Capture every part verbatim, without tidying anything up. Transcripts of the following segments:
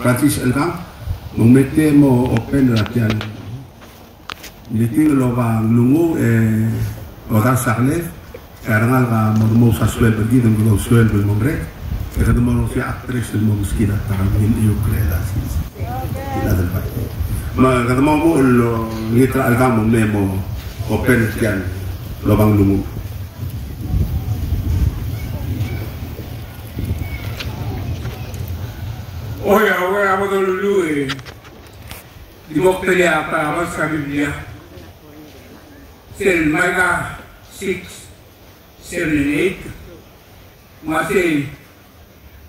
Francis Elkang, me ng mei e mo open er a tia el meeting el oba nglunguuch e odars a keled, e a rengalek a mo remous a suelb er kid el kede ousuelb el mo merek, e kede mo ousbech a actress el mo meskid a ta er a mengilechii el kora el sils. Me kede mo omuchel el ngii er a Elkang me ng mei e mo open er tia el oba nglunguuch. Oi, a ua a bo doluluuch e di bo ktelii a ta er a verse er a Biblia. Sel Micah six, seven and eight. Me sei,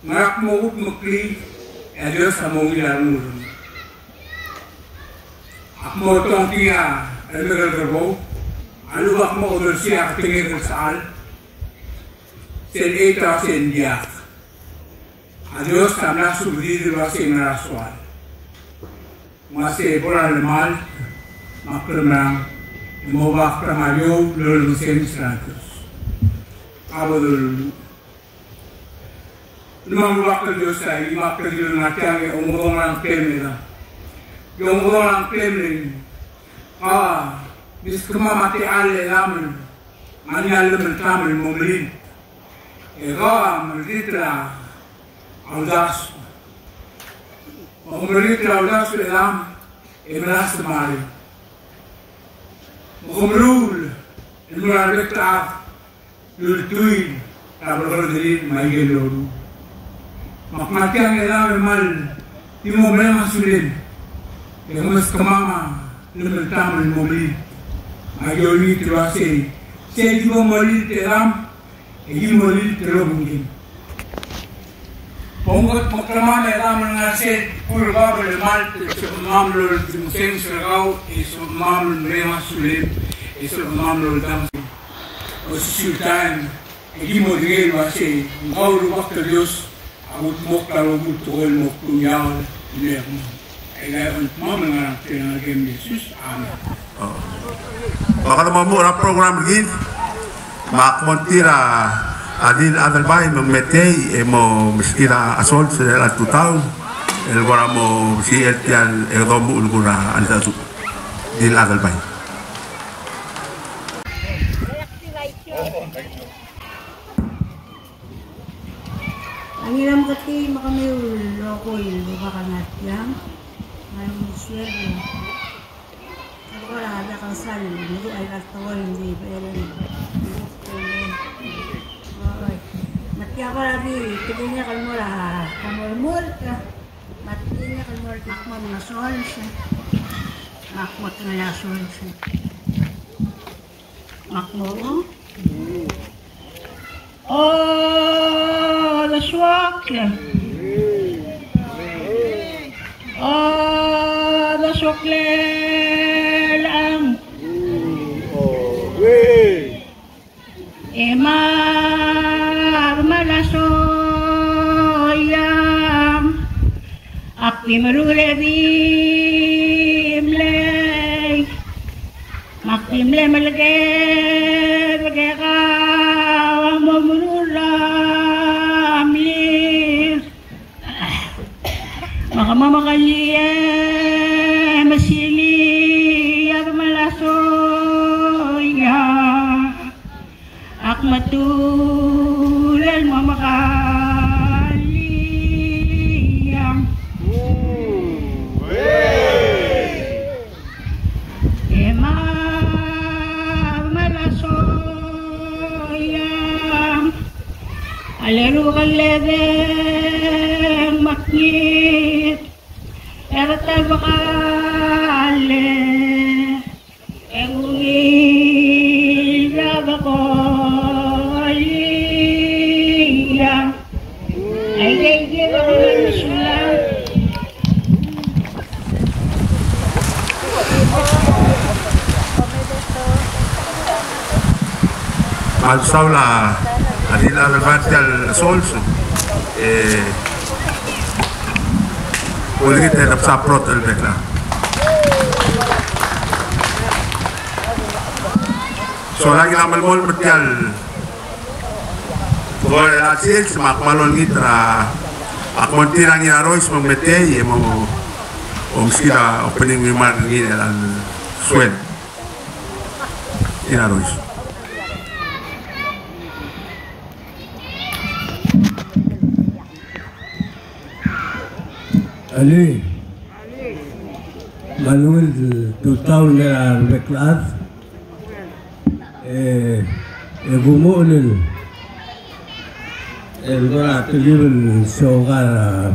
ngera ak mo kudmeklii, e a Dios a mo ungil a rengul er ngii. Ak mo tongkii a remekekerkebou a lechub ak mo odersii a ketengel er sechal. Sel eight a sei ng diak. A Dios a mla subedid el uasei ng ngera soal. Me uasei bo er a llemalt me a klemerang, e mo oba klengar er eou el olengeseu er a Dios. A bo doluluuch. Ng mla mo oba klengar er a Dios a, e mla mo oba klengar er a Dios a, e ng omekedong er a ngklem er a, e omekedong er a ngklem er a, a, meskemam a techall el chedam el ngar er ngii a llemeltam el mo melilt. E kau a meltilt er a uldasu. Me ke meltilt er a uldasu el chedam e melasem a reng. Me ke meruul el mo er a rebek el chad el ultuil er a belkul er a delir me aike el loruul. Me ak kmal tiang e chedam e kmal di mo mereng a sulem. E ke meskemam a llemeltam el mo melilt. Me aki olengit el uasei, sei di bo melilt e chedam, e ki melilt el obengkem. Bo mkot meklemam e chedam el ngar er sel kuk bab el llemalt, e sebechemam el olengeseu er kau, e sebechemam el mereng a sulem, e sebechemam el oldam. Osisiu el taem, e ki mo medengei el uasei, ng kau Rubak el Dios a kudmokl a rokui el tekoi el mo klungiaol el mei er kemam. Aika el kldmam el ngar er a ngklel a Ngelekem el Jesus. Amen. Me kede mo omuchel er a program er kid, me ak mo tir a Dil Adelbai me ng mei e mo meskid a sols er a tutau el kora mo mesichel tia el domuchel el kora cheldecheduch. Dil Adelbai. A Ngirameketii me kemiu el rokui el rubak el ngar tiang, me a lmusued el kora diak el sal meduch aika el tekoi el di bereng. Me tia kora di tekingek el mo er a, mo er a murt, me a tekingek el mo er a, ak mo mengesols, ak mo tengelii a sols. Ak mo, o, desuak. O, desuak el chang. E mad me a soiang. Ak di meruul e di mlei. Me ak di mle meleker, ke kau a mo meruul a mlir. Me ke mo mekellii e mesilii a remelasoia. Ak metuul el mo mekellii. E mad me a soiang. A leruk el edei e ng mekngit. E a ta el bekall e ng ungil a bekolia. Aike, aike, aike, aike. Me a lsaul a Dil Adelbai er tia el sols, e olengit e de bsa prot el bek el. Sola, aki kmal melemolem er tia el tekoi er a sils, me ak kmal olengit er a Ak mo er tir a Ngirarois me ng mei e mo, mo meskid a opening remark er ngii el Suel. Ngirarois. Alii, me a ungil tutau el mei er a rebek el chad. E, e kumuchel el, el kora telkib el sioka er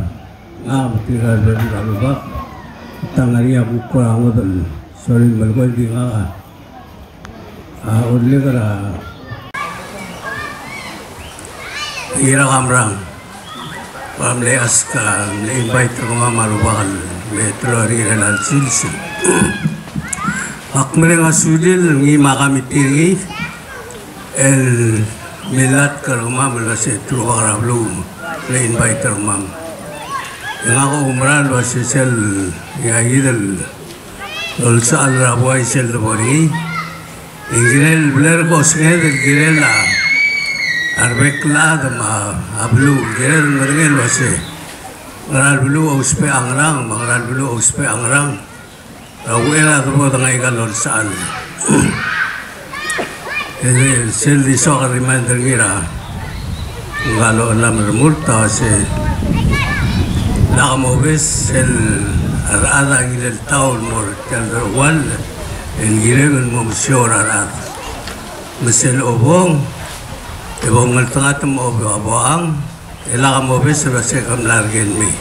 ngak me tirka el rebek el rubak. Te ngar er ngii a kuk kora ngodech el sorir el melekoi, di ngak a, a, olek er a Ngirakamrang. Kora mle ask, a, mle invite er kemam a rubak el me teloi er ngii er chelecha el sils. Ak mereng a sulir ngii me a committee er ngii el millatk er kemam el uase te rubak er a beluu el mle invite er kemam. E ngak a oumera el uase sel, e, aike el olsechal er a buai sel debo er ngii. E ng kirel bla er a osenged el kirel a rebek el chad me a beluu, kirel medengei el uase ngera el beluu a ousbech a ngerang, me ngera el beluu a ousbech a ngerang. A uchei er a debo er ngii aika el olsechal. E sel di soak el remind er ngii er a ngka el Ollam el Remurt a uase lak mobes sel a rechad a ngilai el taut el mo er tia el deruchall el kirem el mo mesiou er a rechad. Me sel obong, e bo mngeltengat me a bo-, boang, e lak mobes el uase ke mla er ker el mei.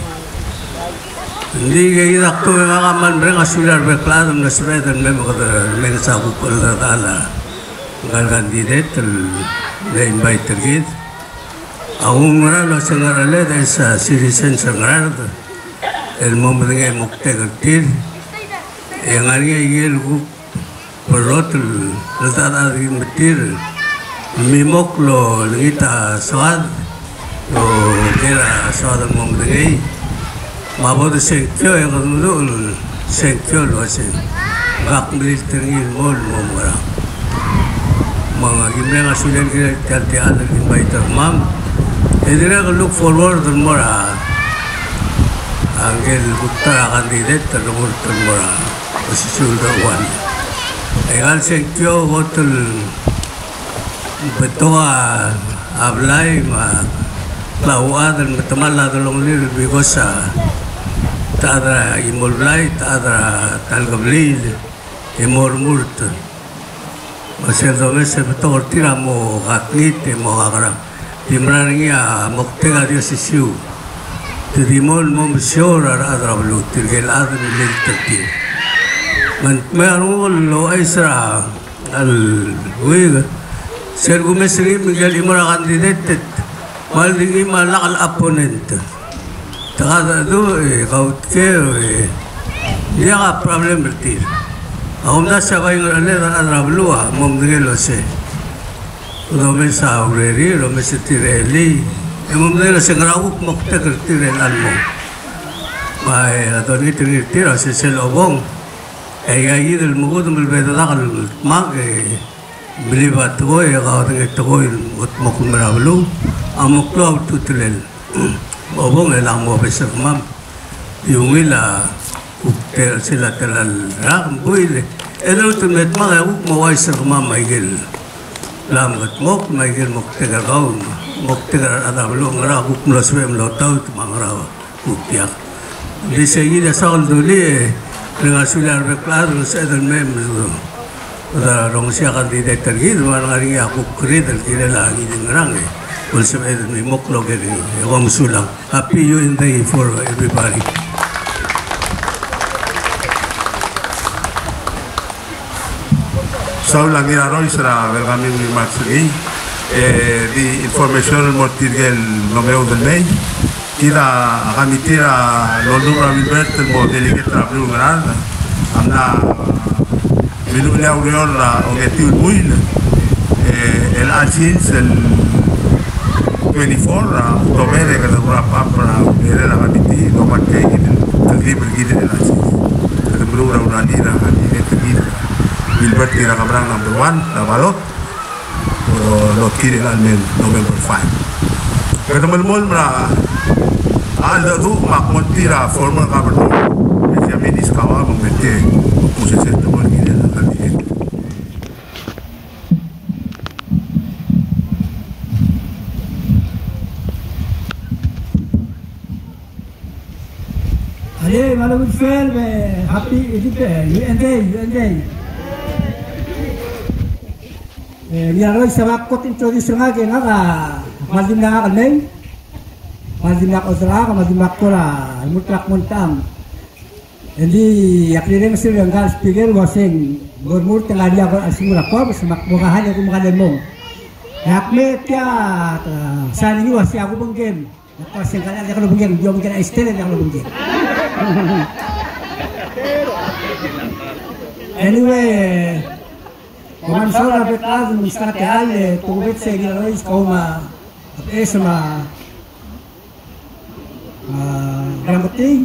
Ng di kid a kdu e ngak a kmal mereng a sulir a rebek el chad el mlo sebeched el mei me kede menges a kuk cheldechedechal a ngka el candidate el mle invite er kid. A kumerang el uase ng ngercheled e sel citizens er a Ngaraard el mo medengei a moktek er tir. E ng ngar er ngii a ikel kuk berrotel el cheldecheduch er kid me tir, el mimokl el olengit a soad, el oker a soad el mo medengei. Me a bo de sengkio e kede meduch el sengkio el uase ng kak melilt er ngii el mo, el mo ngerang. Me aki mereng a sulir tia el, tia el invite er kemam. E dirrek el look forward el mo er a, a ngike el kuk ta er a candidate el mo er a osisiu el deruchall. Aika el sengkio a kot el betok a blai me a klauchad el metemall a delongelir because a ta er a chimo el blai, ta er a ta el kebliil, e mo remurt. Me sel domes e betok er tir a mo kakngit e mo kakerang. Di mera er ngii a moktek a di osisiu. Te di mo, mo mesiou er a rechad er a beluu, tirke el chad el melilt er tir. Me ng mei a renguk el ouchais er a, el, uik, sel kumes er ngii me ngike el chimo er a candidate, me a le di ngii me a lak el opponent. Te kadecheduch, e, kaudkeu, e, ng diak a problem er tir. A kumdasu e bai ngercheled a rechad er a beluu a mo medengei el uase domes a urerir, domes er tir a elii, e mo medengei el uase ngera kuk moktek er tir er chelecha el mong. Me a dolengit er ngii er tir a uase sel obong, e aika kid el mekudem el bededak el dmak, e, believe a tekoi, e kaodengei a tekoi el mo kldmokl el mei er a beluu a mo klou a ultutelel. Obong e lak mobes er kemam. Di ungil a kuk ta er sel tela el rak, ng buil e de lmuut el me dmak e kuk mo ouchais er kemam me aike el bla mkedmokl, me aike el moktek er kau, moktek er a rechad er a beluu, ngera kuk mlo sebechem el otaut me a ngera kuk diak. Ng di sei kid a soak el dulii e mereng a sulir a rebek el chad el sebeched el mei me de rongesii a candidate er kid, me a lengar er ngii a kuk create el kirel a ngii di ngerang e bo lsebeched el mei mo klou er ngii. E kom mesulang. Happy U N Day for everybody. Saul a Ngirarois er a welcoming remarks er ngii, e di information el mo er tirke el mlo meoud el mei. Kid a committee er a loldubech er a Wilbert el mo delegate er a beluu er a Ngaraard a mla miluchelii a ureor er a ongetiu el buil, e, el chelecha el sils el twenty-four er a October e kede wrap up er a urerel a committee, el oba tia kid el telkib er kid er chelecha el sils. Kede meruul er a uralii er a candidate er kid, Wilbert Ngirakamrang number one er a ballot, el otkir er chelecha el mei el November five. Kede melemolem er a A ldu me a kmo tir a former governor, e tia Minis Kawa, me ng mete, me ng kusese el tekoi el kirel a kandidate. Ale, me a lechub e ng happy, e di pe, U N Day, U N Day. E, ngii a lois a bak kot introduce er ngak e ngak a, kmal di mla ngak el mei. Kmal di mla kot er ngak, kmal di mla kot er a, lmuut er a kmo ng tang. Engdi a kirirenges er ngka el speaker el uasei ng mo remurt e ngar er ngii a kora chelsengul a kobes, me ak mo kall e kuk mekall el mong. E ak mei tia, a, sign er ngii el uasei a kubengkem. Me ak uasei ng kall e diak lobengkem, ng di obengkem a Esther e diak lobengkem. Anyway, kom kmal mesaul er a rebek el chad, meskau a techall e tokubets e ngii a lois kau me a, a beches me a A, Ramatii,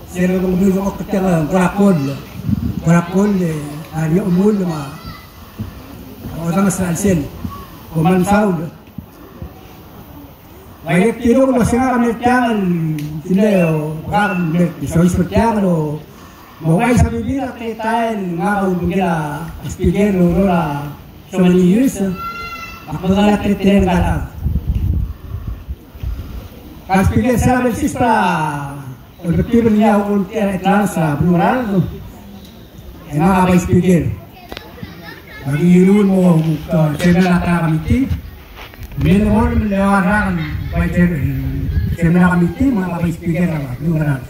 sel lobengkemiu el dengchokl er tiang, e, kora koll, kora koll, e, a, Riaumul me a, a, Odanges er a chelsel, kom kmal mesaul. Bai dirrek el kirel el uasei ngak a mei er tiang el, kid el, o, ngak a mei er tiang, soiseb er tiang el, o, Mo uaisei a bebil er a teletael el ngak a obengkel a speaker el oureor er a so many years, ak medengei a teletelel ngka el chad. Ka speaker, sel a belsis er a olbiil er ngii a volunteer er a Atlantis er a beluu er a Ngaraard, e ngak a vice speaker. Me aki dilu el mo, uh, chairman er a committee. Me ng mo el eua el rak el vice chair, chairman er a committee, me ngak a vice speaker er a beluu er a Ngaraard.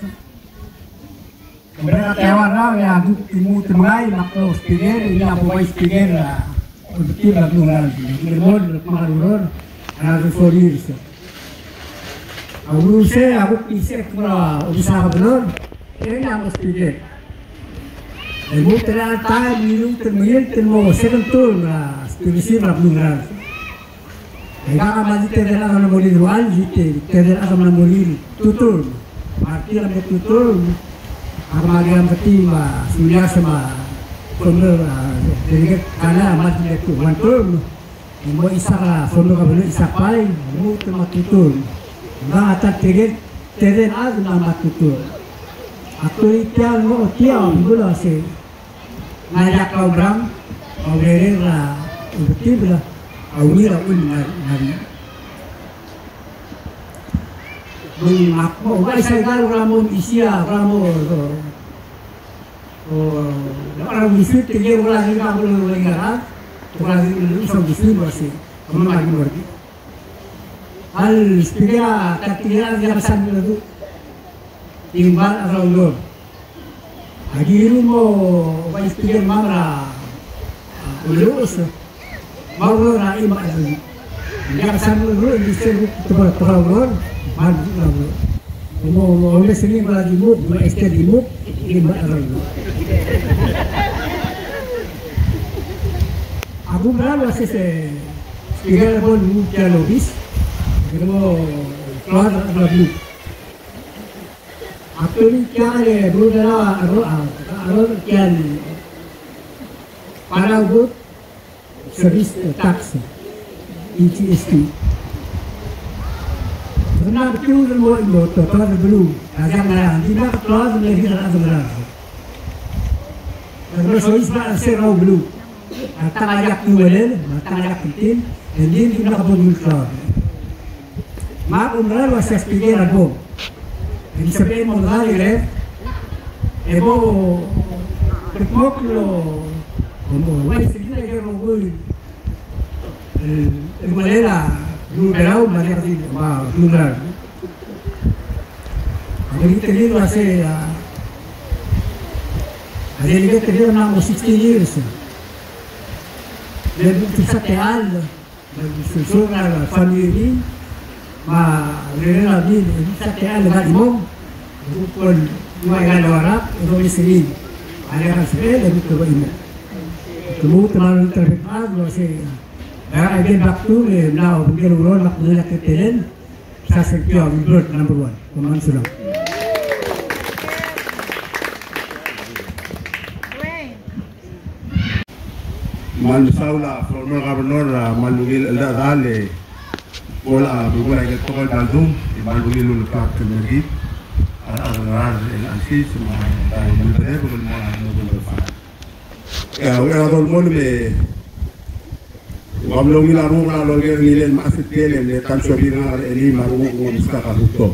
Ng mla er a eua el rak e a kuk lmuut el mengai me ak mo speaker, e ngii a bo vice speaker er a olbiil er a beluu er a Ngaraard. Ng mo el kmal oureor another four years. A urusei a kuk isei el kmo a obis er a governor, e ngii a mo speaker. E lmuut er a taem e lmuut el mengilt el mo second term er a speakership er a beluu er a Ngaraard. Aika a kmal di tedei el chad a mla mo er ngii el ual, di te-, tedei el chad a mla mo er ngii el two term. Me a tir a mle two term, a kmal di a Ramatii me a Sulias me a former, a, delegate Kana a kmal di mle two, one term. E mo Isaac, a, former governor Isaac Pai, lmuut el mo two term. Ngak a ta el tirkel tedei el chad me a mle two term. Ak dulii tia el mo tia, ng kmo a se Ng diak a oumerang, a urerel er a Olbiil, a ungil a uchul me ng ngar-, ngar-, me ng ak mo, uaisei a ikal kora mo isei a, kora mo, o, o, kora mo isei, tirke el kora di kora mo, kora di kora mo isei, kora di kora mo isei. Kmal speaker a, ta tirke el diak a sal mle du. Ng bai a rengul. Aki dilu el mo vice speaker me a, a, Uleluches. Me a ureor a chim a rengul. Ng diak a sal mle du, ng di sel kuk te bai, te bai ureor, me a rengul. Mo, mo, mo, me sel ngii me a di muk, me a Esther di muk, ng bai a rengul. Ak oumerang el uasei se speaker a bo el muk tia el obis. Aki mo, klou a rengul. Ak dulii tia el, e, Blue Bell a, a, a, a, tia el Palau Goods Service Tax, P G S T. Ng mla betok el mo, mo, to, to, beluu. A diak a, ng dimlak a klou el mo, mo, mo, mo, mo, mo, mo, beluu. A tang a diak di uelel, a tang a diak di tir, e ng di, ng di mla bo el klou. Me ak oumerang el uasei a speaker a bo. E ng sebechel el mo medal e, e bo, kldmokl el, bo mo, uaisei a rokui el, el uelel a, Blue Bell me a diak di, me a, Blue Bell. A delegate er ngii el uasei, a, a delegate er ngii a mla mo sixteen years. Le buk sel techall, le buk sel sor er a family er ngii, me a urerel a blil, le buk sel techall el ngar er a chimong, le buk el ua el eua el rak, e domes er ngii. A le ngar er a sebechel, le buk el ua chimong. Te lmuut el mo er a rebek el chad el uasei, a, a, a, back to, e, mla obengkel a ureor, me ak medengei a teletelel, Sa sengkio a Wilbert number one. Kom kmal mesulang. Kmal mesaul a former governor, a kmal ungil el chad el, Bo la, bo la, ike tekoi el bla ldung, e mal ungil el uleklatk el mer kid a rechad er a Ngaraard el chelsel, me a, a, November five. E a uchei er a dolemolem e, ng mlo ungil a renguk el oker er ngii el mechas el tele, e ng di ta el sorir er ngak er a elii me a renguk el meskak a ruto.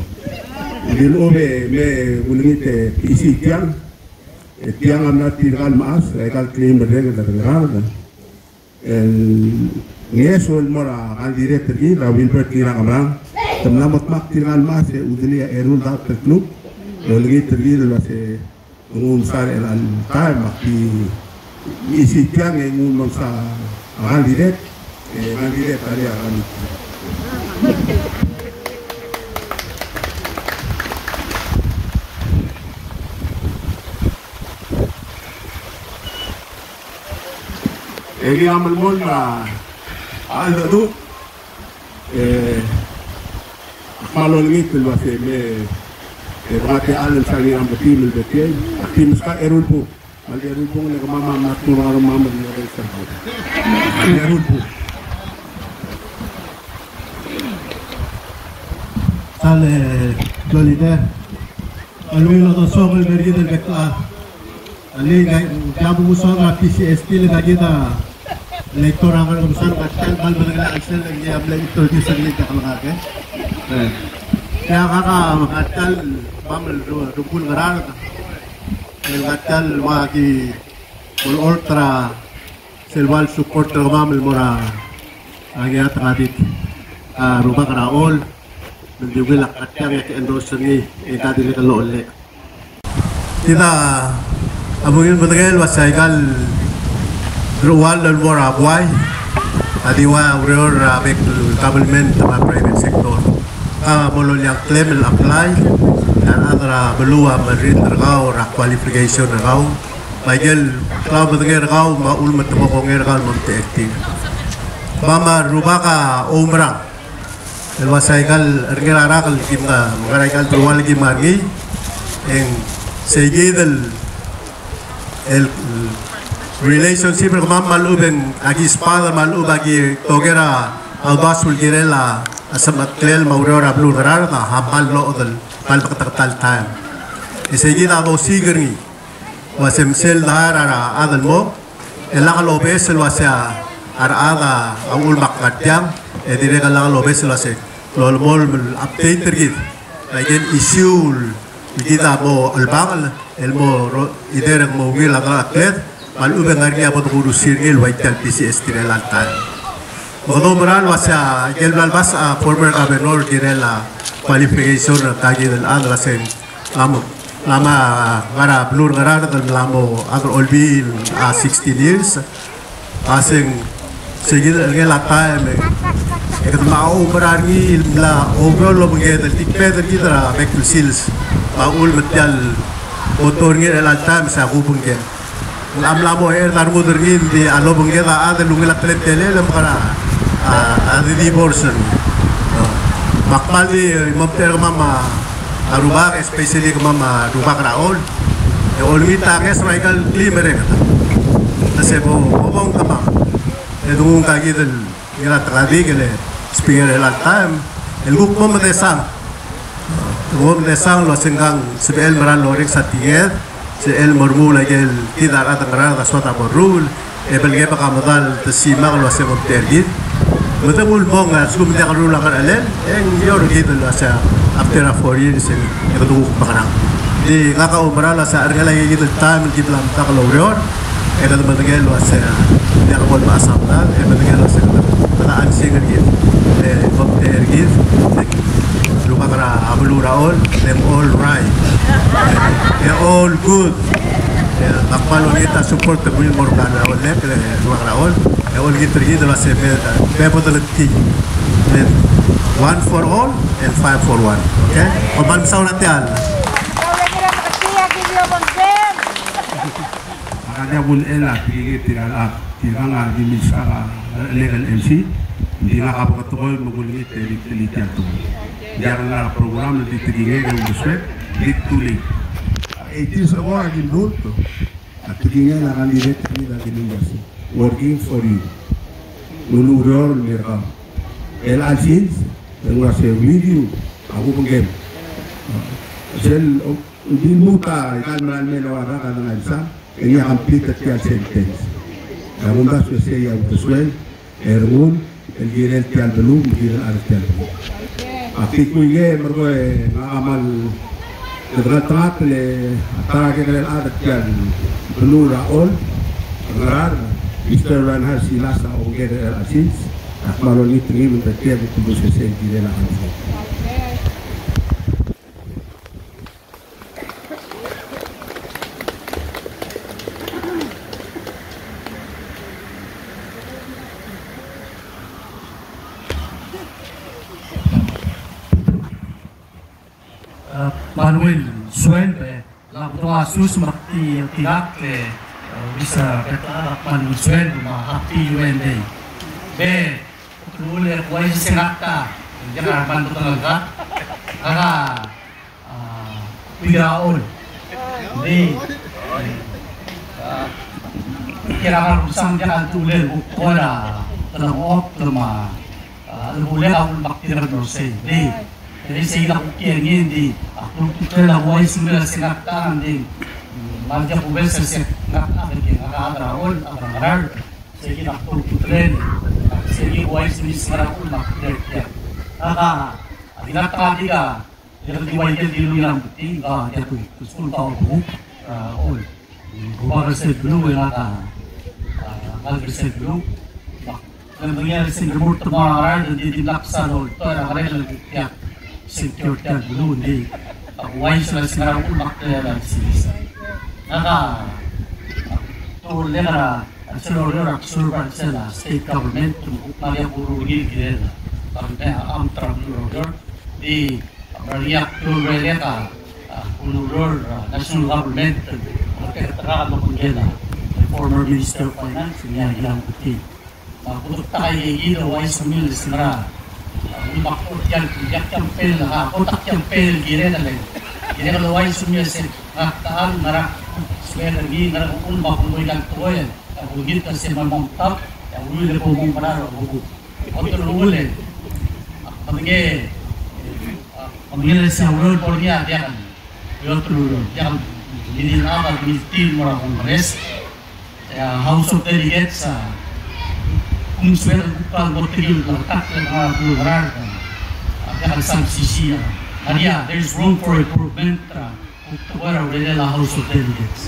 Ng di lechub e me kulengit e isei tiang, e tiang a mla er tirka el mechas, e aika el kleim el merrengel er a Ngaraard. El ngeso el mo er a candidate er kid, a Wilbert Ngirakemerang. Te mla mo dmak tirka el mechas e udelii a eru el dart el kluk, e olengit er kid el uase ng msa er chelecha el taem, me ak di isei tiang e ng mo msa a candidate, e candidate a Ngirakemerang. E ngii a melemolem er a cheldecheduch, e, ak kmal olengit el uase me, e, kemam a techall el msa er ngii er a Betiu el Betiei, ak di meskak eru el bung. Me a eru el bung e le kemam a mla tmuu er a rengmam el mo er a serbo. Eru el bung. Sale, Jolly Dare. A lluich el odesongel el mer kid el bek el chad. Alii, ngak a bo kusaod er a P C S T el ngii kid a elector er a Ngerkebesang, ngak a kmal medengei a chelsel el ngii a mle introduce er ngii el diak el ngak, e. Tia ngak a, ngak a kmal, kmal ru-, rubekul Ngaraard. El ngak a kmal ua ki olecholt er a sel ua el support er kemam el mo er a, a ngirateng a dik, a, Rubak er a Choll, me ng di ungil a katiang e ak endorse er ngii, e ng dirrek el lollek. Kid a bo ungil medengei el uase aika el deruchall el mo er a buai a di ua ureor er a bek el government me a private sector. Ka mo loia a ngklem el apply, e a rechad er a beluu a merreder er kau er a qualification er kau, me aike el klaumedengei er kau me a ulemetemokongei er kau el mo omtechei er tir. Me a Rubak a oumerang el uase aika el ringel a rak el kim ngar er aika el deruchall el kim ngar er ngii, e ng seikid el, el relationship er kemam me a lechub e ng aki sbadel me a lechub e aki toker a uldasu el kirel a semecheklel me a ureor er a beluu er a Ngaraard a kmal lochedel, kmal meketeketang el taem. E seikid a dosiik er ngii. Uase me sel dechor er a rechad el mo, e lak lobes el uase a rechad a uchul me ak ngar tiang, e dirrek el lak lobes el uase lolemolem el update er kid. Aike el issue el kid a mo chelebangel el mo ro-, either ng mo ungil a delengchekled, me a lechub e ng ngar er ngii a bo dekurusi er ngii el ua tia el P C S T er chelecha el taem. Me kede oumera el uase aike el bla lebeskak a former governor el kirel a qualification er tia kid el chad el uase ng mla mo, mla mo ngar er a beluu er a Ngaraard el mla mo chad er a Olbiil a sixteen years. A se ng, seikid el ngar er a taem e kede mla oumera er ngii el mla oumera el obengked el di kbed er kid er a bek el sils. Me a uchul me tia el motto er ngii er chelecha el taem e se a kubengked. Ng mla mo er a rengud er ngii, ng di a lobengked a chad el ungil a teletelel e mekera a, a di divorce er ngii. Me ak kmal di mo omtechei er kemam a Rubak, especially kemam a Rubak er a Choll. E olengit a ngeso er aika el klim e merek. E se bo, bo bong kemam. E denguu ngka kid el ngirateng a dik el speaker er chelecha el taem el kuk mo medesang. Mo medesang el uase ngkang sebechel el mera el orrenges a tinged, sebechel el mo remuul aike el kid a rechad er a Ngaraard a soad a bo lruul, e belkebek a medal te simak el uase ng omtechei er kid. Me te mul mong a lsekum ng diak el ruul a ngerchelel, e ng ureor er kid el uase after a four years e kede kuk mekerang. Di ngak a oumera el uase a cherrengel aike kid el taem el kid a medakl el oureor, e kede medengei el uase ng diak bo lemechas a medad, e medengei el uase kede, kede ansing er kid, e omtechei er kid, Rubak er a beluu er a Choll, e ng all right. E all good. E, me ak kmal olengit a support el mo er a Choll, e, Rubak er a Choll. E olengit er kid el uase me, me bo deletii. E, one for all and five for one. Okay? Kom kmal mesaul er tiang. Ak diak kulechell a tekingel tirka el chad, tirkang a di milsa a, e, legal M C, ng di ngak a bo kuk tekoi me kulengit e di, di tia el tekoi. Ng diak el ngar er a program el di tekingel e uldesuek, di tulik. Eighteen years ago a ki mrult, a tekingel a candidate er kid a ki mle uase, working for you. Ng uluureor el mer kau. el chelsel, e ng uase with you a kubengkem. Sel, o, di lmuut a ikal merael mei el ua rak a dengai el sam, e ngii a complete er tia el sentence. A kumdasu e sei a uldesuel, e rengul, el kirel tia el beluu, el kirel a rechad er tia el beluu. Ak di kuikei, me kuk ngak a kmal dengeltengat el, a ta er a kekerei el chad er tia el beluu er a Choll, Ngaraard, Mister Reinhard Silas a obengked er a chelsel, ak kmal olengit er ngii me tia el kuk uldesuel el kirel a candidate. Manuel Suel, e, la kuk dua sus me ak di, di ngak, e, bisa, e, ak Manuel Suel, me a happy U N Day. Be, kuk uaisei ngak ta, e, ngak a kmal betok el ngak, ngak a, a, kuikid er a Choll. Di, a, kid a ngar er a Usang, diak a ulel, kuk ua, a, telengchokl me a, a, ulel a Choll me ak dirrek el mlo sei. Di, e sei a kuk kiei er ngii, di, a, kuk ultutelel a uaisei el mei el se ngak ta, di, me a diak kubes el se ngak ta, di, ngak a chad er a Choll, a chad er a Ngaraard. Sei kid a kuk ultutelel, sei kid a uaisei el mei el se ngak er a Choll me ak dirrek el. Ngak a, a, di ngak a, di ka, Diak di ua ikel dilu el ngii a betik, a, diak di, di skul ta obengkuk, a, Choll. Rubak er sel beluu e ngak a, a, ngalek er sel beluu. Ng di ngar er sel remurt el mo er a Ngaraard, ng di dimlak sal oltoir a ngerel el kuk diak sengkio er tia el beluu, ng di, a, uaisei el se ngak er a Choll me ak dirrek el sils. Ngak a, a, tuobed er a, a, sel Oreor ak serve er sel, a, state government, me kuk ngar er ngii a kuk rengrir el kirel, a, a, Amtrak el Oreor. Di, a, ngar er ngii a klou el relek a, a, kuk ureor, a, national government, a, ke, ke, a, lobengkel a, former Minister of Finance, ngii a Ngirametii. Me a kuk ta er ngii a uaisei el mei el se ngak er a, a, me ak kot el, diak campaign, a, kot el campaign el kirel a le. Kirel a uaisei el mei el se ngak a ta el ngar er a, smecher er ngii, ngar er a kuk me ak mo ikal tekoi, a, kuk ngii el se me a mo tau, a, uriul e bo mo mera er a kuk. Other rule, a, kemengei, a, kemengei el se a ureor el bo er ngii a diak, e other rule, diak, ngii di el chad a miltii el mo er a Congress, e a House of Delegates, a, kung smecher el kuk kmal mo tekingel a ta el ngar er a beluu er a Ngaraard, a, diak el sal sisiich, a, ngar er ngii a, there is room for improvement, a, Kuk tekoi er a urerel a House of Delegates.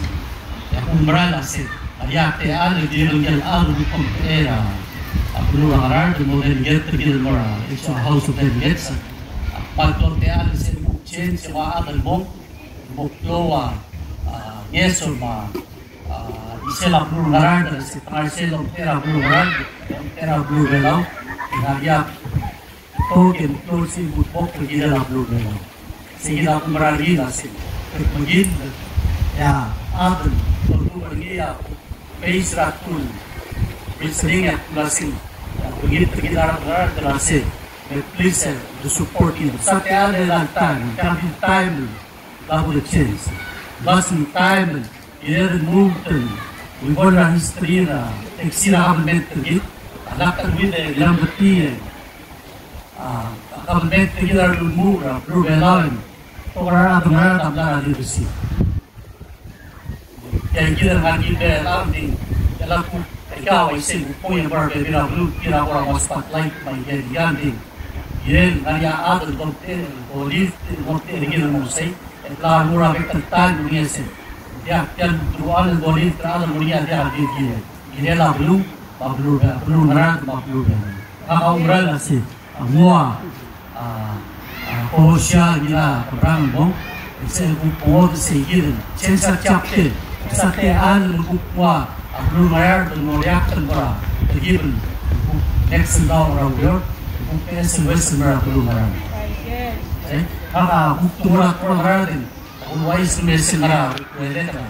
E a kuk mera el se, a, a techall el dirrek el chad el kuk omtechei er a, a, beluu er a Ngaraard el mo delegate er kid el mo er a, a, House of Delegates. A, kmal klou a techall el se kuk change e ua chad el mong, el mo klou a, a, ngeso me a, a, chisel a beluu er a Ngaraard, el se te ngar er sel omtechei er a beluu er a Ngaraard, omtechei er a beluu er a Belau, e ngar er ngii a betok e meklou el sebechir el kuk kirel a beluu er a Belau. Sei kid a kuk mera el ngii el se, kede mekill, e a chad el, el kuk er ngii a, base er a tul, base er ngii a tul a se, e a kuk ngii el tekingel a rechad er a Ngaraard el se, e please, e, to support him. Sa techall el time, ka di time, Ka bo de change. Doesn't time, eleven movement, we go er a history er a, exil a government er kid, a lak el with a Ngirametii, a, government er kid a lmuut er a beluu er a Belau, e ng betok er a rechad el mla er a leadership. Tia kid a ngar er ngii el di, e a kuk, e kau a isei kuk point er a bebil er a beluu, tir a kora mo spotlight, me a ikei el di. Kirel ngar er ngii a chad el domtechei, el olilt, el domtechei er ngii el mo sei, e bla lmo er a bek el taem el mo er ngii a sei. Diak, tia el ultutelel el olilt er a chad el mo er ngii a diak el kirel. Kirel a beluu, me a beluu, beluu er a Ngaraard, me a beluu er a Belau. Ngak a oumerang el sei. A nguu a, a, a, kosia ngii a kemerang el mong, e sel kuk mo er sei kid el, sel sa chapter, sa techall el kuk nguu a beluu er a Ngaraard el mo react el mo er a, el kid el kuk next el daob er a ureor, el kuk beches el ues el mo er a beluu er a Ngaraard. E, ngak a kuk tuobed er a beluu er a Ngaraard, el ouchais el mei er sel ngar er a, uaisei er a,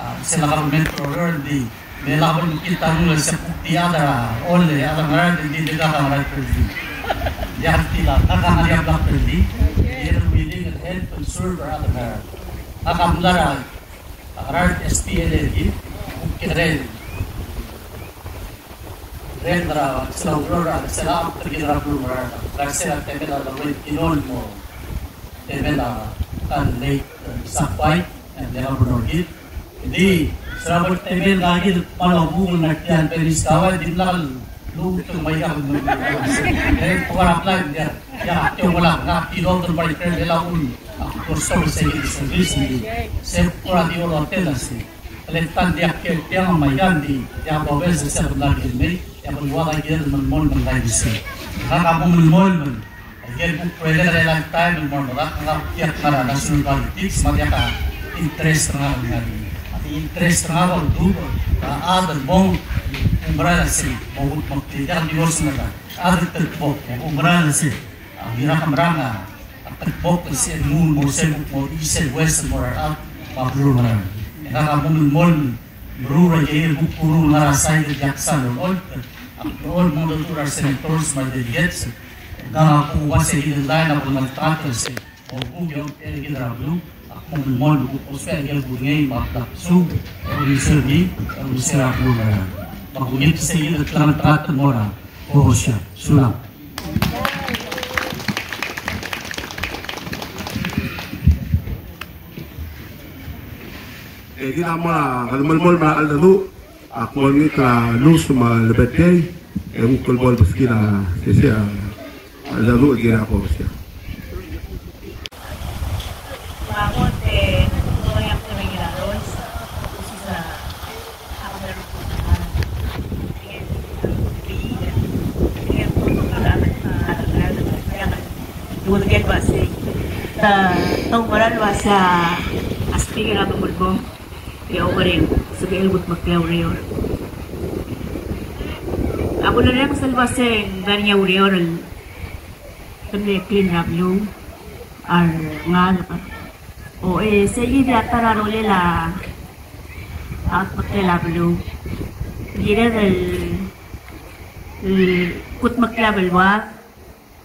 A, sel government er a ureor, di, me lak bo el mekngit a rengul el se kuk di chad er a, ole, chad er a Ngaraard, di, di, di, ngak a Ngaraard er a di. Diak di, ngak a Ngaraard er a di. Di, di, willing el help and serve er a chad er a Ngaraard. Ngak a mla er a, a Ngaraard S P L A, di, kuk kekerei. Reng er a, sel a ureor, sel a, sel a beluu er a, er a sel a temel a lorei el kino el mo temel a, a late, e, Sakuai, e, le governor er kid. Di, sel a bo el temel ngak el kmal obuk el ngar tia el Peris Kawai, dimlak el lmuut el mei a, e, kora plan, e, ia, tia uaisei, ngak a tilobed el mei er a, e, a un, a, kuk store se el service, di, se kora di olotel a sei. Ele ta el diak el tiang me a ikan di, diak bo el se se a kemla di mei, diak bo el ua a ikel melemolem el ngar er sei. Ngak a mo melemolem el, a ikel kuk credit er a elechang el taem el mo er medad, ngak a diak ngar er a national politics, me a diak a interest er ngak el ngar er ngii. A di interest er ngak a uldubech, a chad el mo, oumera el sei, mo kudmeklii, diak di divorce er ngak, a chad el telkibok, oumera el sei, a ngera ke merang a, a telkibok el sel mo, mo sel mo, mo di sel wes mo er a, a beluu er a. E ngak a mo melemolem el meruul a ikel kuk meruul el ngar er a side el diak sal olecholt, a kuk olecholt el mo er a senators me a delegates. E ngak a kuk ua se el line a bo lemeltaat el sei, mo kuk iong el kid er a beluu, a kuk mo melemolem el kuk ousbech a ikel kudengei me a blak sub, e ulisir er ngii, e ulisir a beluu er a. Me a kuk ngii se el klemengetakl el mo er a Kokosia. Sulang. E kid a mo er a kede melemolem er a cheldecheduch, ak mo olengit er a Luz me a Lebedei, e kuk el bo lebeskid a sesei a cheldecheduch el kirel a Kokosia. Te, te oumera el uasei a speaker a bo el bo, e okereng, sebechel el kudmeklii a ureor. A bo lereng sel uasei ng ngar er ngii a ureor el temel a clean er a beluu, a rengalek. O, e, sei kid a ta er a rolel a, a kudmeklel a beluu. Kired el, el kudmeklii a beluad,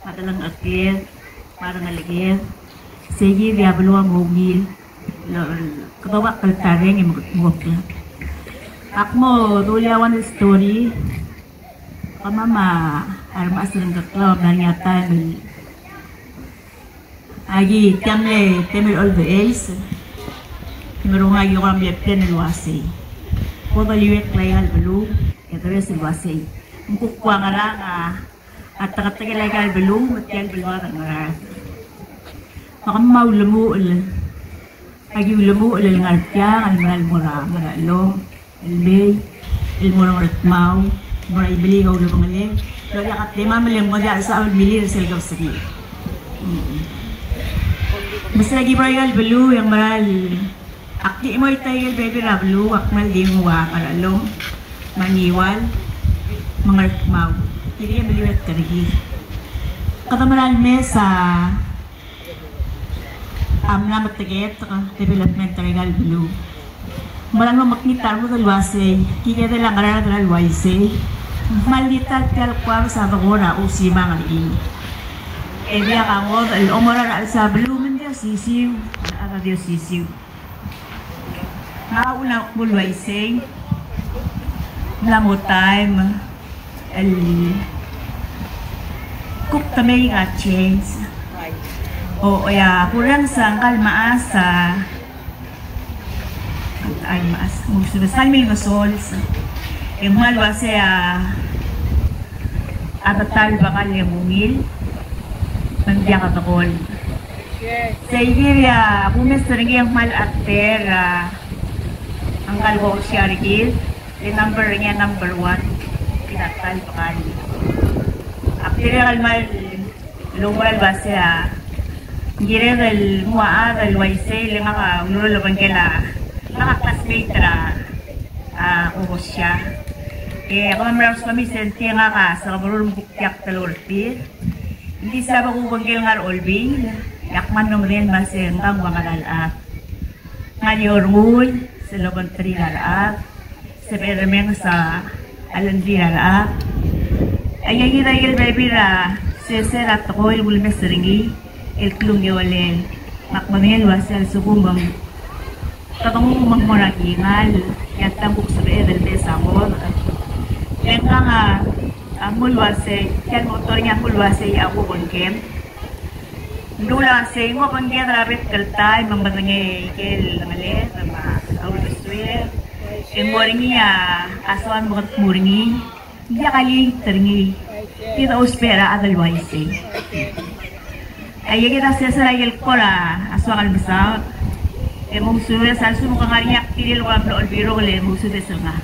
me a delengcheked, me a rengeleked. Sei kid a beluu a mo ungil, el, el, kede oba kltarreng e mo, mo kudmeklii. Ak mo dulii a one story. Kemam a remechas er a Ngkeklau a mla er ngii a taem el Aki tiang mle temel old age, e meruul ngak a mle plan el uasei, bo doliuekl aika el beluu, e address el uasei, ng kuk ua ngerang a, a teketekel aika el beluu, me tia el beluad a ngerang. Me kemam a ulemuchel, aki ulemuchel el ngar tiang, el mera el mo er a, mera el mo el mei, el mo er a Ngardmau, mo er a Ibelii a ulebengelel, el diak a temam el mo diak el sebechel el milir er sel kebesengei. Mm. Me sel ki bo er aika el beluu e ng mera el, ak di mo er tia el bebil er a beluu, ak kmal di nguu a Ngarchelong, me a Ngiwal, me a Ngardmau. Tirke el meliuekl er kid. Kede mera el mes a a mla meteketek a development er aika el beluu. Ng mera el mo mekngit a rengud el uasei, kid a edei el ngar er a uaisei, ng kmal di ta el tia el kuabes a dekor a usimang er ngii. E diak a ngodech el omo er a rechad er a beluu me ng di osisiu, a rechad a di osisiu. Ngak a uchul a kmo el uaisei, ng mla mo taem el kuk te mei a change. O, e a kurrenges a ngka el mechas a, ngka el mechas, ng sebechel el ngesols. E ng kmal uasei a, a ta el bekall e ng ungil, me ng diak a dekol. Sei kid a kumes er ngii e ng kmal actor a, a ngka el Kokosia er kid, le number er ngii a number one, kid a ta el bekall. Ak dirrek el kmal oumera el uasei a, ng kired el nguu a chad el uaisei, le ngak a ulemuchel el obengkel a, ngak a classmate er a, a Kokosia. E kemam a mla er a uskamii se ng di ngak a sekeberur me kuk diak telortir. Ng di se a bo kubengkel ngar er a Olbiil, e ak kmal mlo medengei el uasei ngka ng ua ngara el chad. Ngar er a Orngul, sel obengterir a rechad, sebechel el remenges a lengrir a rechad. Aika kid a ikel bebil er a sesei er a tekoi el kulemes er ngii, el klungiolel. Me ak medengei el uasei a lsekum ng kede nguu me ng mo er a kingall, e a ta ng kuk sebeched el mes a ngodech. Le ngkang a A kmo el uasei, tia el motor er ngii a kmo el uasei a kuk obengkem. Ng dilu el uasei ng obengked er a rebek el taem me ng medengei ikel ngeleked me a uldesuel. E ng mo er ngii a soam el kmo er ngii, ng diak a liit er ngii, kid a ousbech er a chad el uaisei. Aikakid a sesei er a ikel kora soak el mesaod, e mo ousbech a lsekum ke ngar er ngii a kirel ua mlo olbiil el mo ousbech er ngak.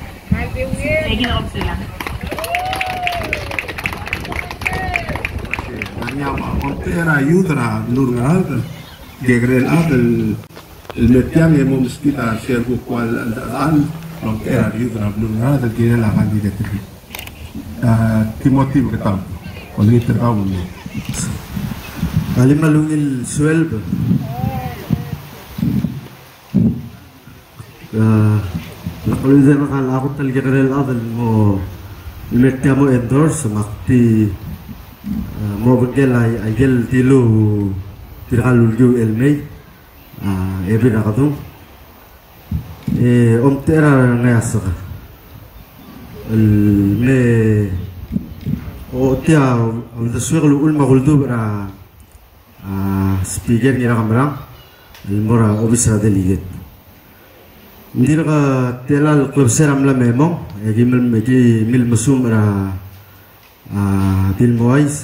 Ng omtechei er a youth er a beluu er a Ngaraard, kekerei el chad el, el me tiang e mo meskid a sel kuk ua el, el, el, omtechei er a youth er a beluu er a Ngaraard el kirel a candidate er kid. A, Timothy Beketau, olengit er kau me. Alii, me a ungil sueleb. A, lak lmuut er a kot el kekerei el chad el mo, el me tia mo endorse, me ak di, a, mo obengkel a, a ikel dilu, tirka el ulekiu el mei, a, Ebil er a Kedung. E, omtechei er a rengeasek el me, o tia, uldesuek el uchul me a kuldubech er a a, Speaker Ngirakemerang, el mo er a obis er a delegate. Ng dirk tela el klebesei er a mla me mong, e ki mil, e ki mil mesum er a, a, Bill Moyes,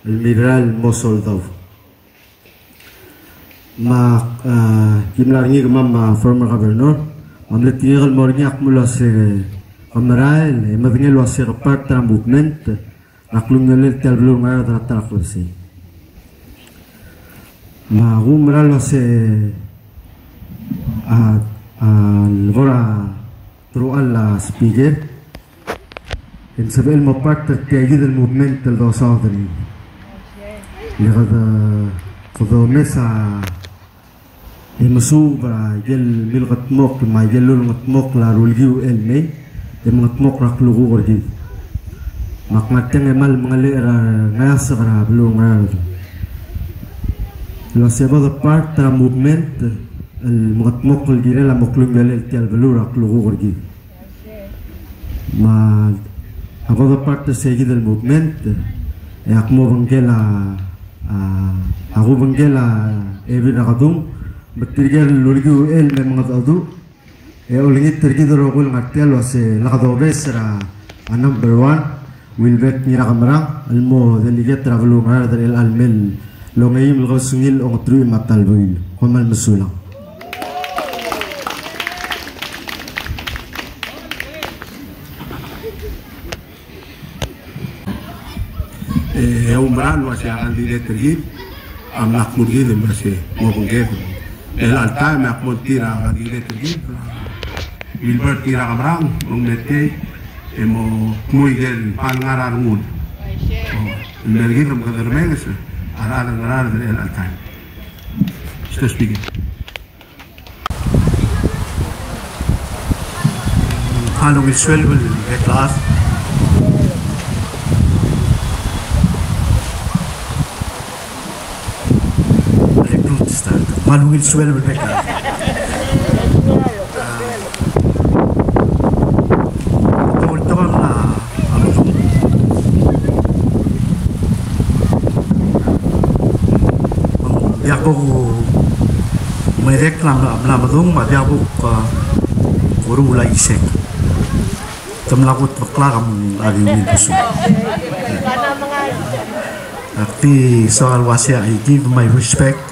el mirrael el mo soldau. Me a, a, ki mla er ngii kemam a former governor, me a mle tekingek el mo er ngii a kmo el uase ke merael, e medengei el uase ke part er a movement, er a klungiolel tia el beluu er a Ngaraard er a ta er a klebesei. Me a kumerang el uase a, a, le kora teruich el speaker, e ng sebechel el mo part er tia kid el movement el dosaod er ngii. Le kede, kede omes a e mesuub er a ikel milkedmokl me a ikel ulengetmokl a rulekiu el mei, e mengetmokl er a klukuk er kid. Me ak ngar tiang e kmal mengelechel er a rengeasek er a beluu er a Ngaraard el uase bo de part er a movement el mengetmokl el kirel a mo klungiolel tia el beluu er a klukuk er kid. Me a bo de part er se kid el movement, e ak mo obengkel a, a, ak obengkel a Ebil er a Kedung, me tirke el ulekiu el me mengedecheduch, e olengit er kid el rokui el ngar tia el uase le kede obes er a, a number one, Wilbert Ngirakemerang, el mo delegate er a beluu er a Ngaraard er chelecha el mei el ongeim el kebesengil ongeteruich me a ta el buil. Kom kmal mesulang. E, e oumerang el uase a candidate er kid a mla kmu er kid el uase mo obengked. Chelecha el taem e ak mo tir a candidate er kid, Wilbert Ngirakemerang, me ng me tia e mo kmu ikel kmal ngar er a rengul. O, el mer kid me kede remenges a rechad er a Ngaraard er chelecha el taem. Mister Speaker. Kmal ungil sueleb el bek el chad. Kmal ungil sueleb el bek el chad. Betok el tekoi a mla medung. Ng diak bo ku medengei a mla, mla medung, me ng diak bo ku, a, kuruul a isei. Te mla kutmeklak me ng di ungil besuk. Ak di soak el uase I give my respect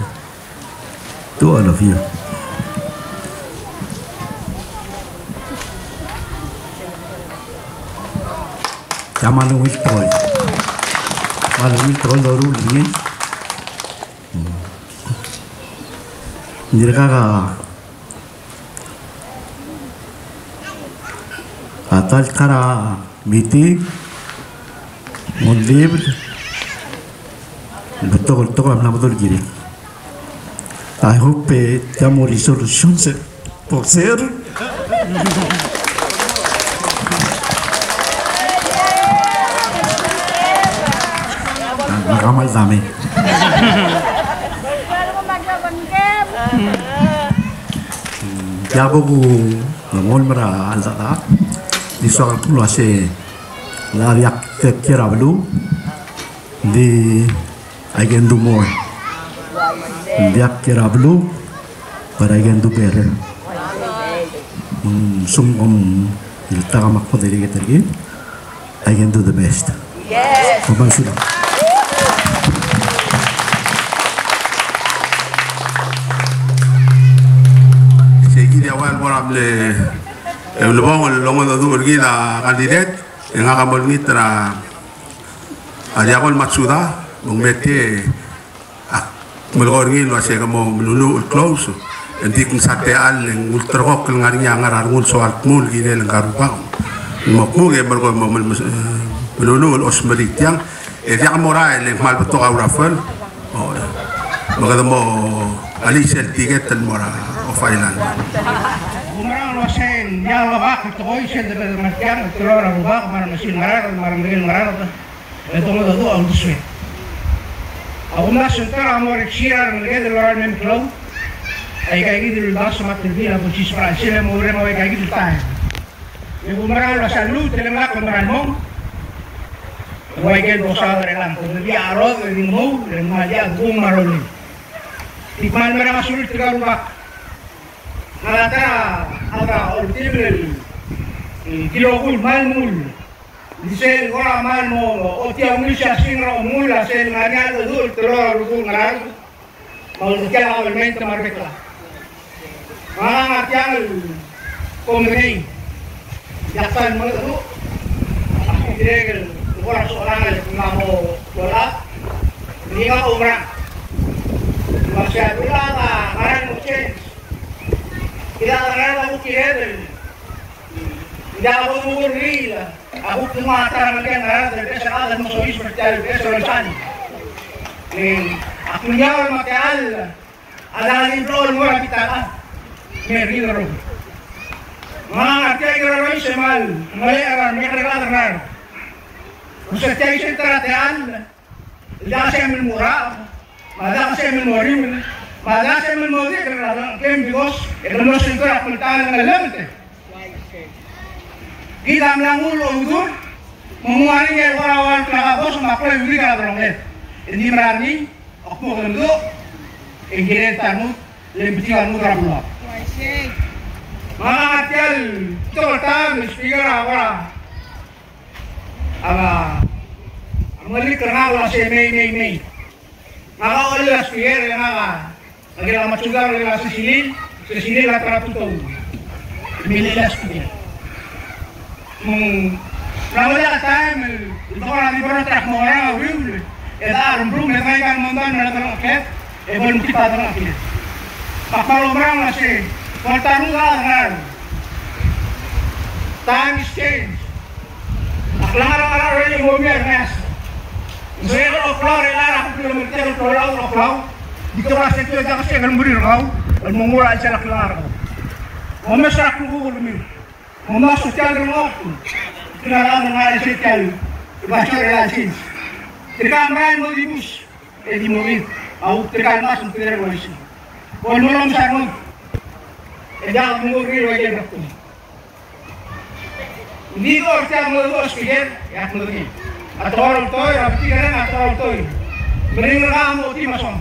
to all of you. Tia kmal ungil tekoi. Kmal ungil tekoi el doruul er ngii. Ng dirkak a, a ta el kar a meeting, ng olibel, betok el tekoi a mla medung el kirel. I hope, e, tia mo resolution se, por ser. Ng kmal dame. Ng diak bo ku ngolem er a cheldecheduch, di soak el kmo el uase Ng diak, diak kiei er a beluu, ng di I can do more. Ng diak kiei er a beluu, but I can do better. Mm, sum kom, iltak a mak ko delegate er kid, I can do the best. Yes. Kom kmal sulang. Sei kid a ua el mo er a mle, e, ulebongel el longedecheduch er kid a candidate, e ngak a mo olengit er a, a Diakol Matsuda, me ng mei e ak melekoi er ngii el uase ke mo meluluuch el close, e ng di kmo sa techall e ng ulterekokl el ngar er ngii a ngar er a rengul soal tmuu el kirel ngka el rubak. Ng mo kuk e melekoi mo mel-, mes-, e, meluluuch el osmerii tiang, e diak morael e ng kmal betok a uraffel. O, me kede mo alii sel ticket el mo er a Off Island. Oumerang el uase ng diak lobak el tekoi sel debedebek er tiang el teloi er a rubak me a remesil Ngaraard me a rengelekel Ngaraard. E dongedecheduch a uldesued. A kumdasu e ng teru a mo er a ksiar el ngeleked el lorael mei me klou. Aika kid el uldasu me a telbiil a bo lsiseb er a chelsel e mo mereng a ua aika kid el taem. E kumerang el uase a lluut el lak el mera el mong. Ua ikel dosaod er chelechang, kede di a cherodech e di nguu, e ng kmal diak kuk me a rolel. Di kmal mereng a sulir tirka el rubak. Ngara ta a ta oltibel el, e, ki rokui el kmal mengul. Di sel kora kmal mo, mo ochotii a ungil siasing er a omengull a sel ngar er ngii a cheldecheduch el teloi er a rubekul Ngaraard. Me a uldekial a kabelment me a rebek el chad. Ngak a ngar tiang el komekei. Diak kmal mengedecheduch. Ak dirrek el kora soal el ngak a mo lolab. Ngii a oumerang. Me se a dula a ngar er a mo change. Kid a ngar er a mo kired el. Ng diak bo lmuut er ngii el a kuk nguu a ta er a Ngaraard el beches el chad el mo soiseb er tia el beches el olsang. E ak mla er a techall a dang di blechoel mo er a bita el chad. Me rirellii. Me a ngar tia el kirel a rolel se kmal melecha er a remekekerei el chad er a Ngaraard. Me se tia el sel ta er a techall. Diak a sebechem el mo er a, me diak a sebechem el mo er a, me diak a sebechem el mo er a, because e ke mlo sengkio er a kmal ta el ngeleked. Kid a mla nguu el oudur, me ng ngar er ngii a kora ua el klakabos me a klou el udik a delongeled. Engdi mera er ngii, a kmo kede meduch, e ng kirel ta el lmuut, le ng betik a lmuut er a beluad. Me a ngar tia el betok el taem el speaker a kora A, a mengeliklii er ngak el uase mei, mei, mei. Ngak a olel a speaker, e ngak a, ngak a Matsuda, ngak a Sesilil, Sesilil a ta er a tutau. Milil a speaker. Me ng, ng mla mo diak a taem el, el kora di bo er a ta er a kmo ngerang a uriul, e de remrum, e de ngai a mondai, me a delengcheklir. E bo el mekngit a delengcheklir. Ak kmal oumerang el uase, bo el ta er ngii a ngar. Time is change. A klengar er a ngar er a rolel el mo mei a rengeasek. Ng sebechel el klou er a, er a kuk mle merek el klou er a klou. Di tia el uase tia el diak a sebechek el meringel er kau el mo nguu er a chelsel a klengar er kau. Mo mes er a klukuk el kemiu. Mo mla soal tia el renguk. Klengar er a ngar er a chelsel tia el basio er a chelsel. Tirka el merael el mo dibus. E di mo er ngii a uk tirka el mas me tirka el uaisei. Bo el mo lomes a rengud. E diak mo er ngii el ua ikel rektum. Ng di dechor tia el mo dechor a speaker, e ak medengei. A tekoi er a oltoi, a betik er ngii a tekoi er a oltoi. Meringel er kau a mo ochotii me a song.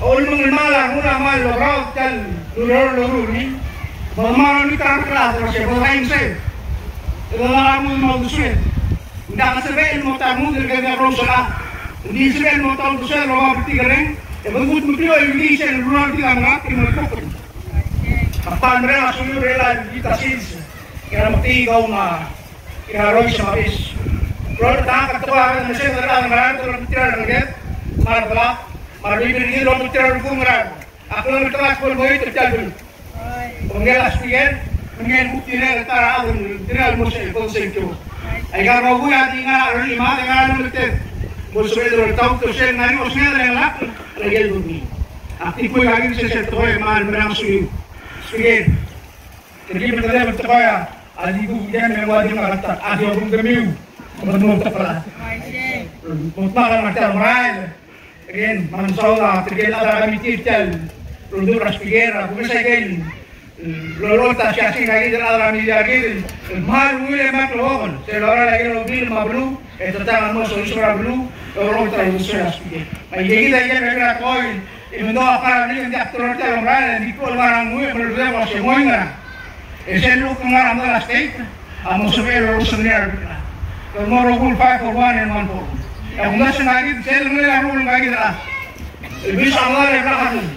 A ulemengelmal a rengul a kmal oberaod tia el ureor el loruul er ngii. Bo el mla er ngii a ta er a klad el uase bo dekaingeseu. E bo dengei a rengud el mo uldesued. Ng diak a sebechel el mo ta el rengud el kede rongsola. Ng di sebechel el mo ta el uldesued el oba betik er ngii, e bo dmu el meklou el di sel ureor el di ka ngar er ngii el mo kuk. Ak kmal mereng a suliu er a di ta sils. Kira metik kau me a kira rois me a bes. Rol ta ka tekoi a kede mesei er a ngar er a tekoi er a ngeleked, me a redelak, me a rebebil er kid el omektir a rokui el ngar er a Ak lomekngeltengat el kmo ng mo er tia el beluu. Kom ngii a speaker, me ngii a kuk tirke el ta er a chad el tirke el mo se, bo sengkio. Aika el rokui a di ngar er a chimad, e ngar er a lemelted. Bo lsebeched el oltaut el sel ngar er ngii a osenged el chengelakl er a ikel domenii. Ak di kuk ua ngii sel tekoi me a merang a suliu. Speaker. Tirke el medengei el tekoi a di kuk ua ngii me ng ua di ngar er a ta, a di obengkemiu. Kom mo tekoi. Mo tekoi er tia el merael. Again, me ng saul a tirke el chad er a committee er tia el rondel er a speaker, a kumes a ikel Lolot a siasing a kid el chad er a media er kid el kmal ungil e kmal klebokel sel lorael a ikel okerir me a beluu, e te tang a mo solution er a beluu, e orrenges er a uldesuel a speaker. Me aike kid a ikel bebil er a tekoi, e me ng diak a kora blik, ng diak a teru el tia el omerael, e ng di klou el ngar er a ngii me ng diak a se ngoi ngera. E sel luk ngar er a medal a state a mo sebechel el orrenges er ngii er a rebek el chad. Kede mo rokui el five four one and one four. E a kumdasu ngka kid, sel ngar er a rokui ngka kid el chad el bis a medal e blak a rengum.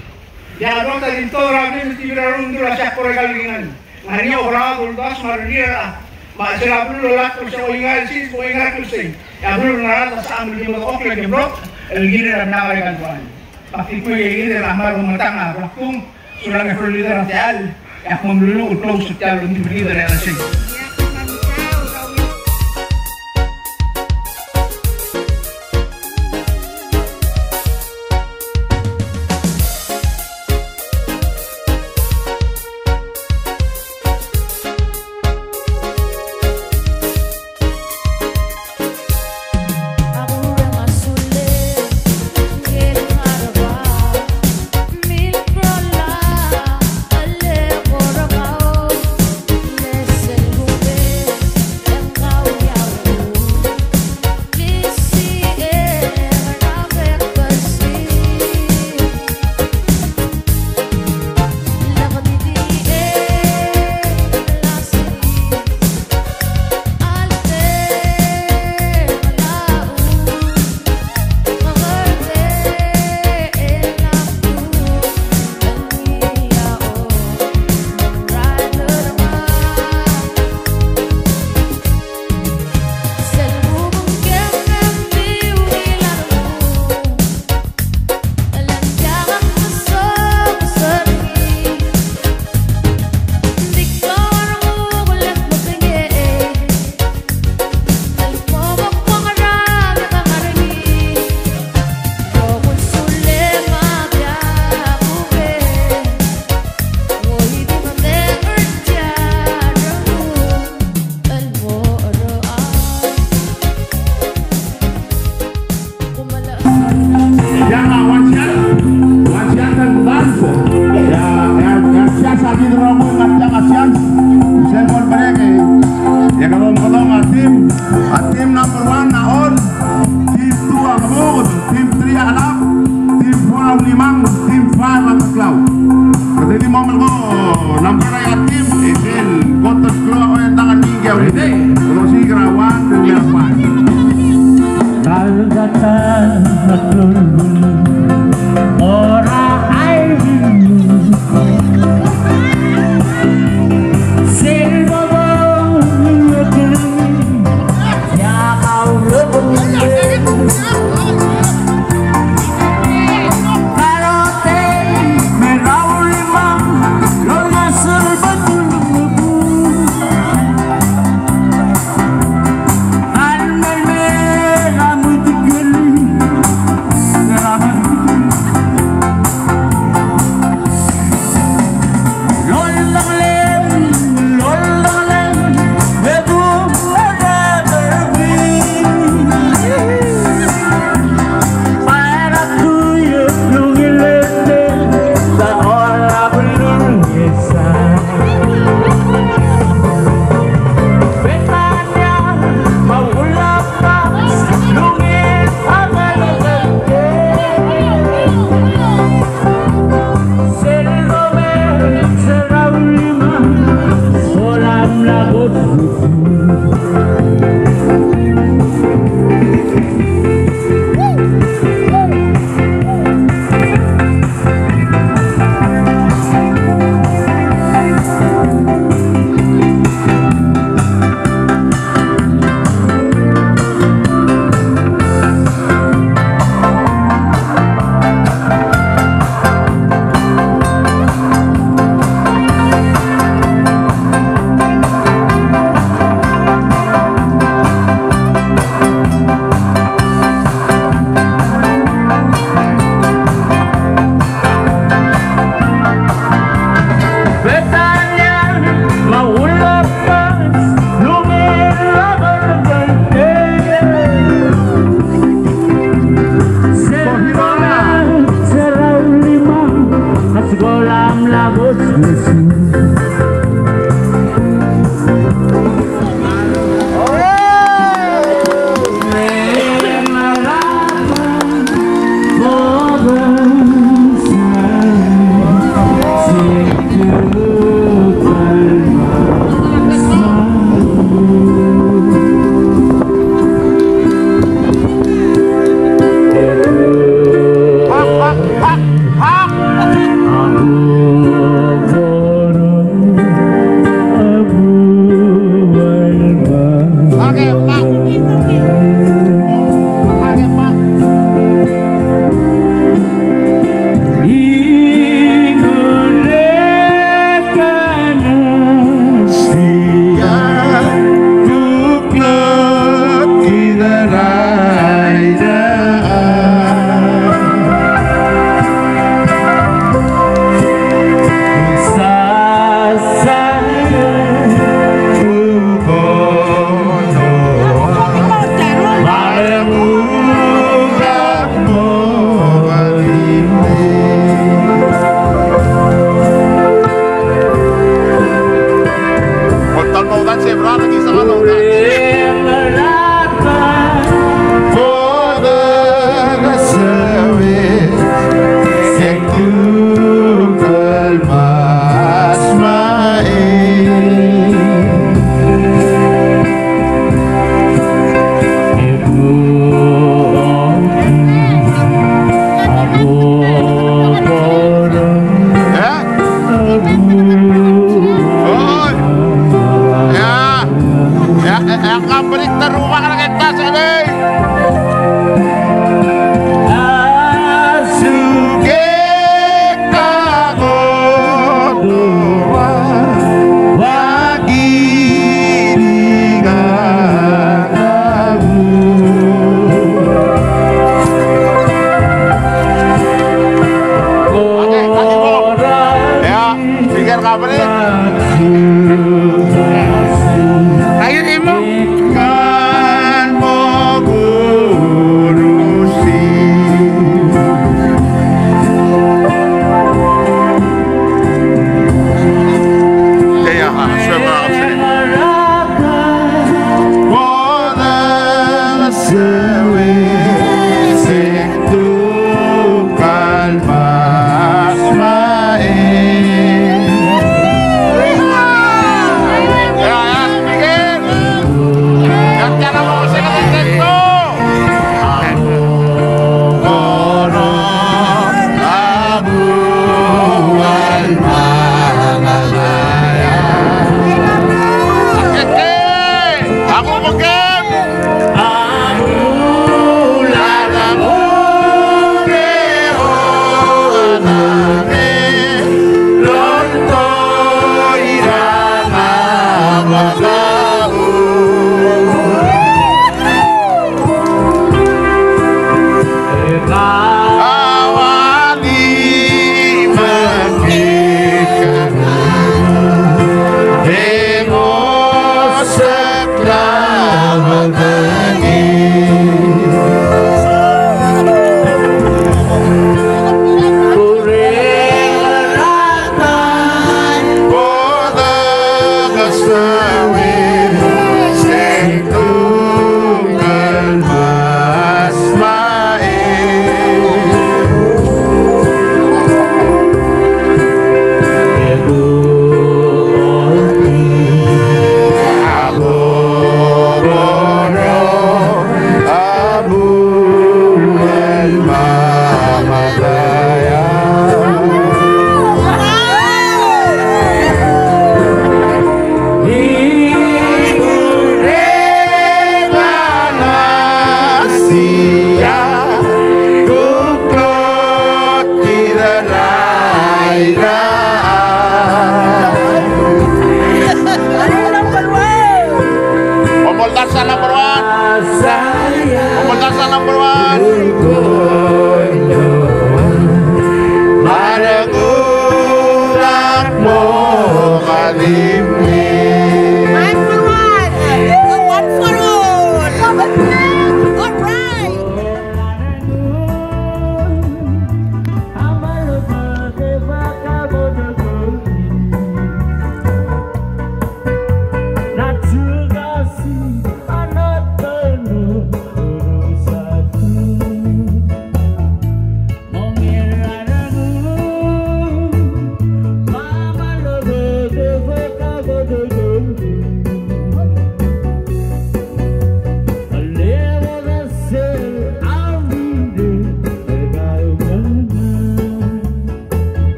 Diak a dolta di mtobed er a blim el tibir a rengum, ng dilu el uasei ak kora ikal di ngar er ngii. Ngar er ngii a oberaod el uldasu me a rengrir a rechad. Me a chelsel a beluu el lak el se oingar el sils, oingar el sei. E a beluu el ngar er a chelsel a cham el di medechokl e ke blok el kirir a bla er aika el tualem. Me ak di kuk ikid el kmal ometang a blak tung, sulang e floor leader er tia el, e ak mo meluluuch el close er tia el ongdibel er a chelsel.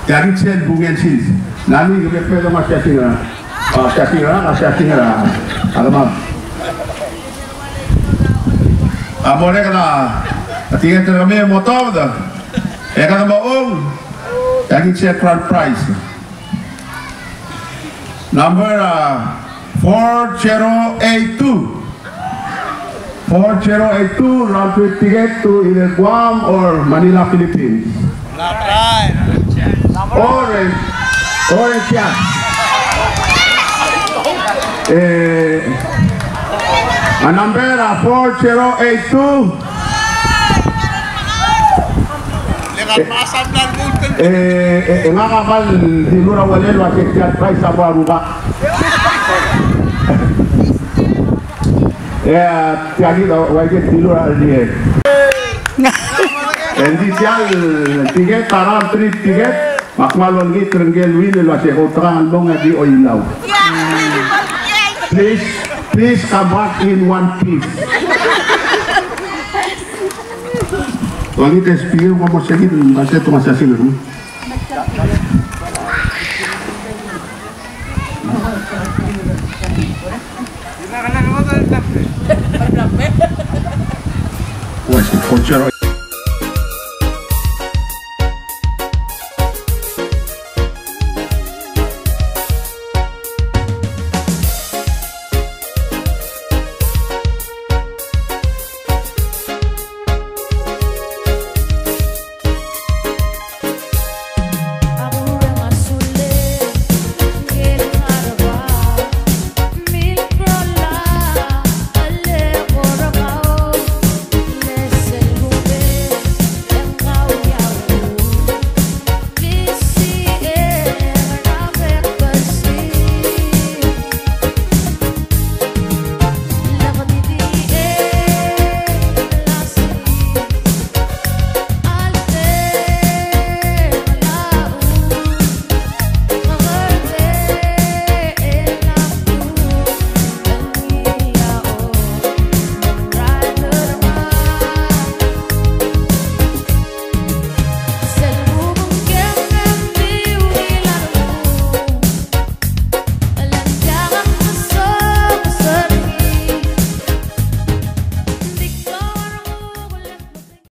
Tia kid sel bungel sils. Ng di ke be pedo me a siasing er a, a siasing er a, a siasing er a, a kemam. A mo merek a, a tiket er kemiu e mo tuobed. E kede mo ung, tia kid sel grand prize. Number, uh, four zero eight two. Four zero eight two, round trip ticket to either Guam or Manila, Philippines. Orange, orange, yeah. Eh, a number, uh, four zero eight two. E, e, e ngak a kmal dilu er a uelel el uase tia el prize a mo er a Rubak. E, tia kid a uaike el dilu er a, er a, e. Ng di tia el tiket, a round trip tiket, me ak kmal olengit er ngike el win el uase ko outekangel el mong e di oilau. Please, please come back in one piece. Olengit e speaker, ko mo sebechir el uase te mo siasing er kemiu.